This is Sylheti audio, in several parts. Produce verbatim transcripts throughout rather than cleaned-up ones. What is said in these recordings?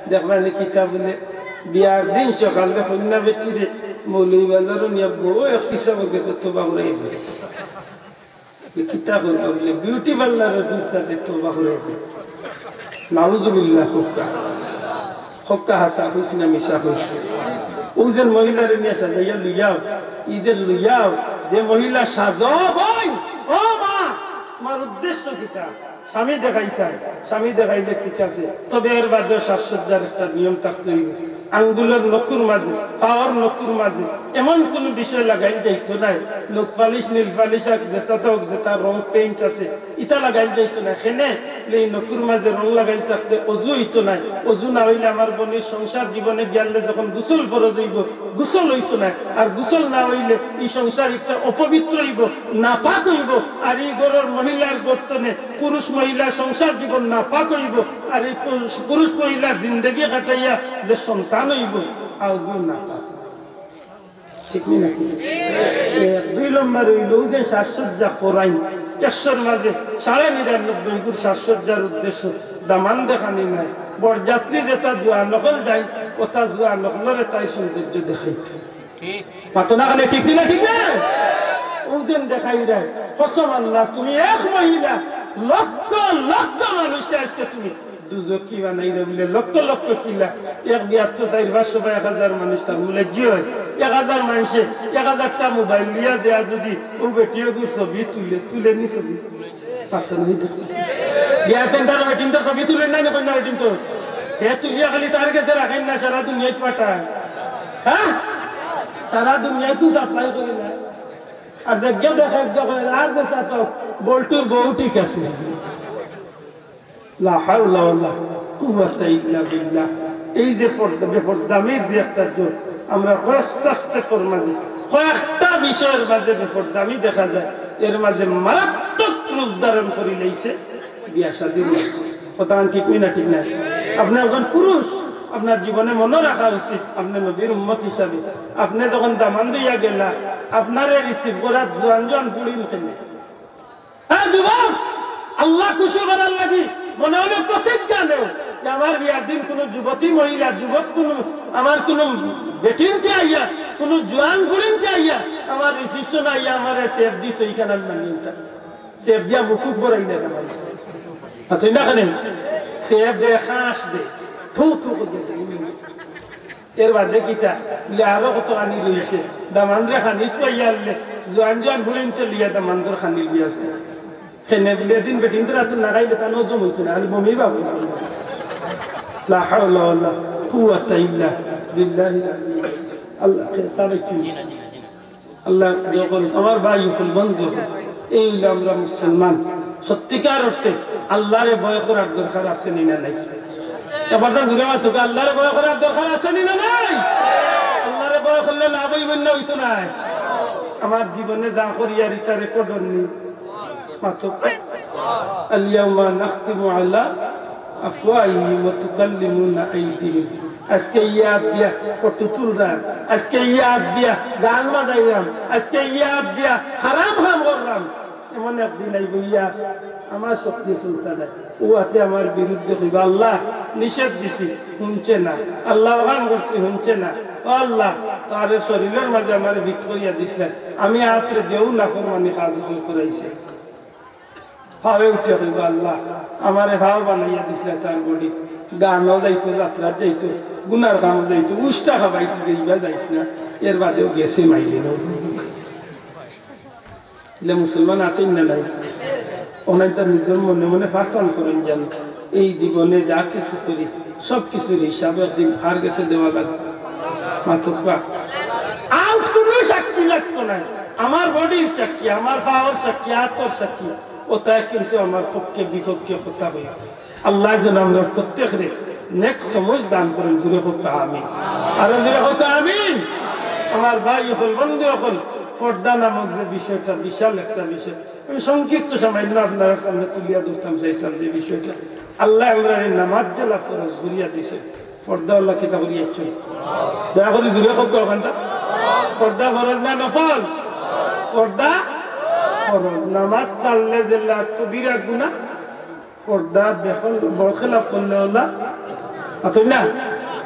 দেখবা নি কিতা বলে, বিয়ার দিন সকালে কইন্যা বেটিরে মৌলভীবাজারো নিয়া বউ এক হিসাবে গেছে, তওবা করাই দিল। কিতা করবা বলে, বিউটি পার্লারো দুই চাইরটা তওবা করাই দিল। নাউজুবিল্লাহ। হক্কা, হক্কা হাছা কইছি না মিছা কইছি? অউ যে মহিলারে নিয়া সাজাইয়া লইয়াও, ইদের লইয়াও, যে মহিলা সাজো, ভাই, ও মা, তোমার উদ্দেশ্য কিতা? স্বামী দেখাইতায়, স্বামী দেখাইলে ঠিক আছে, তবে এর বাদেও সাজসজ্জার একটা নিয়ম থাকতে হইবে। আঙ্গুলের নখুর মাঝে, পাওর নখুর মাঝে এমন কোনো বিষয় লাগাইল যাইতো নায়, নখ পালিশ, নীল পালিশ, আর যেটা হোক, যেটা রং পেইন্ট আছে, ইটা লাগাইল যাইতো নায়। কেনে? এই নখুর মাঝে রং লাগাইল থাকতে অজু হইতো নায়। অজু না হইলে আমার বইনর সংসার জীবনে গেলে যখন গোসল ফরজ হইব, গোসল হইতো নায়। আর গোসল না হইলে এই সংসার একটা অপবিত্র হইব, নাপাক হইব। আর এই ঘরর মহিলার গর্তনে পুরুষ মহিলা সংসার জীবন নাপাক হইব। আর এই পুরুষ, পুরুষ মহিলা জিন্দেগি কাটাইয়া যে সন্তান হইব, আউগু নাপাক। ঠিক নি না? এক, দুই নম্বর হইল যে সাজসজ্জা করাইন, একশোর মাঝে সাড়ে নিরানব্বই গুর সাজসজ্জার উদ্দেশ্য দামান দেখানি নাই। বরযাত্রী যেটা জুয়ান অকল যায়, ওটা জুয়ান অকলরে তাই সৌন্দর্য দেখাইত। মাতো না কেনে, ঠিক নি না? ঠিক না? ওজন দেখাই দেয়। কসম আল্লাহ, তুমি এক মহিলা, লক্ষ লক্ষ মানুষকে আজকে তুমি দুজখি বানাইলে বুলে লক্ষ লক্ষ কিলা। এক বিয়াত তো চাইর পাঁচশো বা এক হাজার মানুষ, তার বুলে জি হয়, এক হাজার মানুষে এক হাজারটা মোবাইল লইয়া দেয়া যদি ও বেটিও গু ছবি তুলে, তুলে নি ছবি? পাত্তা নাই তো। বিয়া সেন্টারো বেটিন্তর ছবি তুলে না, না কইন্যা বেটিন্তর? হে তুলিয়া খালি তার গেছে রাখেন না, সারা দুনিয়াত পাঠায়। হ্যাঁ? সারা দুনিয়াত তো সাপ্লাই করে না। আর দেখে দেখে দেখে আর যে তা তো বল্টুর বউ ঠিক আছে। লা হাওলা ওয়ালা কুওয়াতা ইল্লা বিল্লাহ। এই যে পর্দা, বেপর্দামির যে একটা জোর, আমরা কয়েকটা step-র মাঝে, কয়েকটা বিষয়ের মাঝে বেপর্দামি দেখা যায়, এর মাঝে মারাত্মক রূপ ধারণ করি লইছে বিয়া শাদীর মাঝে। কথা ঠিক নি না? ঠিক না? আপনি একজন পুরুষ, আপনার জীবনে মনে রাখা উচিত, আপনি নবীর উম্মত হিসাবে, আপনি যখন দামান দিয়া গেলা, আপনারে receive করার জোয়ান জোয়ান পুড়িন কেনে? হ্যাঁ যুবক, আল্লাহ খুশি করার লাগি মনে মনে প্রতিজ্ঞা নেও যে আমার বিয়ার দিন কোনো যুবতী মহিলা, যুবক কোনো, আমার কোনো বেটিন্তে আইয়া, কোনো জোয়ান ফুড়িন্তে আইয়া আমার reception আইয়া আমারে সেফ দিত, এইখানে আমি মানি নিতাম। সেফ দিয়া মুখ বড়াই না আমার। আর তুই না কেনে? সেফ দে, খাস দে, থু থু করে দে। এর বাদে কিতা? বুলে আরো কত খানি রইছে। দামান্দরে খানি খুয়াইয়া আনলে, জোয়ান জোয়ান ফুড়িন্তে লইয়া দামান্দর খানি লইয়া আছে। হেনে বুলে দিন বেটিন্তর আছে, না খাইলে তান হজম হইতো না, খালি বমি ভাব হইতো না। লা হাওলা ওয়ালা কুওয়াতা ইল্লা বিল্লাহিল আলিয়্যিল আযীম। আল্লাহ, কে সাবে কি? আল্লাহ যখন আমার ভাই অকল, বন্ধু অকল, এই হইল আমরা মুসলমান। সত্যিকার অর্থে আল্লাহরে ভয় করার দরকার আছে নি না নাই? এবার তো জুড়ে মাত্র আল্লাহরে ভয় করার দরকার আছে নি না নাই? আল্লাহরে ভয় করলে লাভ হইব না, হইতো নাই। আমার জীবনে যা করি আর ইটা রেকর্ড নি। মাত্র আল ইয়াউমা নাখতিমু আলা আফওয়াহিহিম ওয়া তুকাল্লিমুনা আইদিহিম। আজকে ইয়াদ দিয়া ফটো তুললাম, আজকে ইয়াদ দিয়া গান বাজাইলাম, আজকে ইয়াদ দিয়া হারাম কাম করলাম। এমন একদিন আইব ইয়াদ, আমার শক্তি চিন্তা নাই। ও আতে আমার বিরুদ্ধে কইবা, "আল্লাহ, নিষেধ দিছি, হুনছে না। আল্লাহ, ওখান করছি, হুনছে না। ও আল্লাহ, তার শরীরের মাঝে আমারে ফিট করিয়া দিছিলেন, আমি আত্রে দেও নাফরমানি কাজ করাইছে।" পাওয়ে উঠিয়া কইবা, "আল্লাহ, আমারে পাও বানাইয়া দিছিলা তার বডি, গানও যাইতো, যাত্রাত যাইতো, গুনার কামও যাইতো, উষ্টা খাবাইছি যে ইবা যাইছ না, এর বাদেও গেছে মাইলে না।" ইলা মুসলমান আছে না নাই? ওনাই তার নিজের মনে মনে ফাঁসান করেন যেন, এই জীবনে যা কিছু করি, সব কিছুর হিসাব একদিন কার গেছে দেওয়া লাগবে। মাতুক্কা। আর কোনো সাক্ষী লাগতো নাই। আমার বডির সাক্ষী, আমার পাওর সাক্ষী, আতর সাক্ষী, ওটাই কিন্তু আমার পক্ষে বিপক্ষে কথা হইয়া। আল্লাহ যেন আমরা প্রত্যেকরে নেক সমঝ দান করেন, জুরে কউক্কা আমিন। আরো জুরে কউক্কা আমিন। আমার ভাই অকল, বন্ধু অকল, পর্দা নামক যে বিষয়টা বিশাল একটা বিষয়, আমি সংক্ষিপ্ত সামান্য আপনার সামনে তুলিয়া ধরতাম চাইছিলাম যে বিষয়টা। আল্লাহ আমরা এই নামাজ যেলা ফরজ করিয়া দিছে, পর্দা আল্লাহ কিতা করিয়া দিছে? দয়া করি জুরে কউক্কা ওখানটা। পর্দা ফরজ না নফল? পর্দা ফরজ। নামাজ ছাড়লে যেলা কবিরা গুনাহ, পর্দা বেখল-, বরখেলাপ করলে ওলা অথচ না,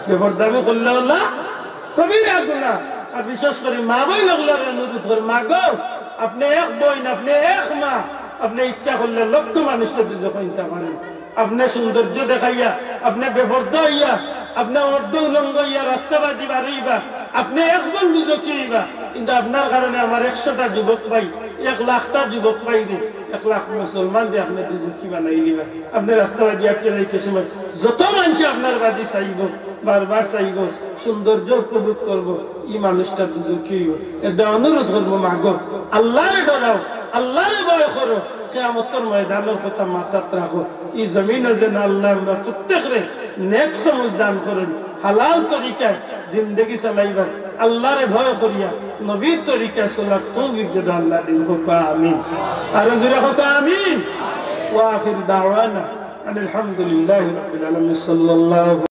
বেপর্দামি করলে অলা কবিরা গুনা। আর বিশেষ করি মা বইন অকলরে অনুরোধ করি, মা গো, আপনে এক বইন, আপনে এক মা, আপনে ইচ্ছা করলে লক্ষ মানুষরে দুজখো নিতা পারইন। আপনে সৌন্দর্য দেখাইয়া, আপনে বেপর্দা অইয়া, আপনে অর্ধ উলঙ্গ অইয়া রাস্তাবাদি বারইবা, আপনে একজন দুজখি অইবা, কিন্তু আপনার কারণে আমার একশোটা যুবক ভাই, এক লাখটা যুবক ভাইরে, এক লাখ মুসলমানরে আপনে দুজখি বানাইলিবা। আপনে রাস্তাবাদি আটকে যাইতে সময় যত মানষে আপনার বাদি চাইবো, বারবার চাইবো, সৌন্দর্য উপভোগ করবো, ই মানুষটা দুজখি অইবো। এরদায় অনুরোধ করবো, মা গো, আল্লারে ডরাও, আল্লারে ভয় করো, কিয়ামতর ময়দানর কথা মাথাত রাখো। ই জমিনো যেন আল্লায় আমরার প্রত্যেকরে নেক সমঝ দান করইন, হালাল তরিকায় জিন্দেগি চালাইবার, আল্লারে ভয় করিয়া নবীর তরিকায় চলার তৌফিক যেন আল্লায় দেইন। কউক্কা আমিন। আরো জোরে কউক্কা আমিন। ওয়া আখিরু দাওয়ানা আনিল হামদুলিল্লাহি রাব্বিল আলামিন। সাল্লাল্লাহু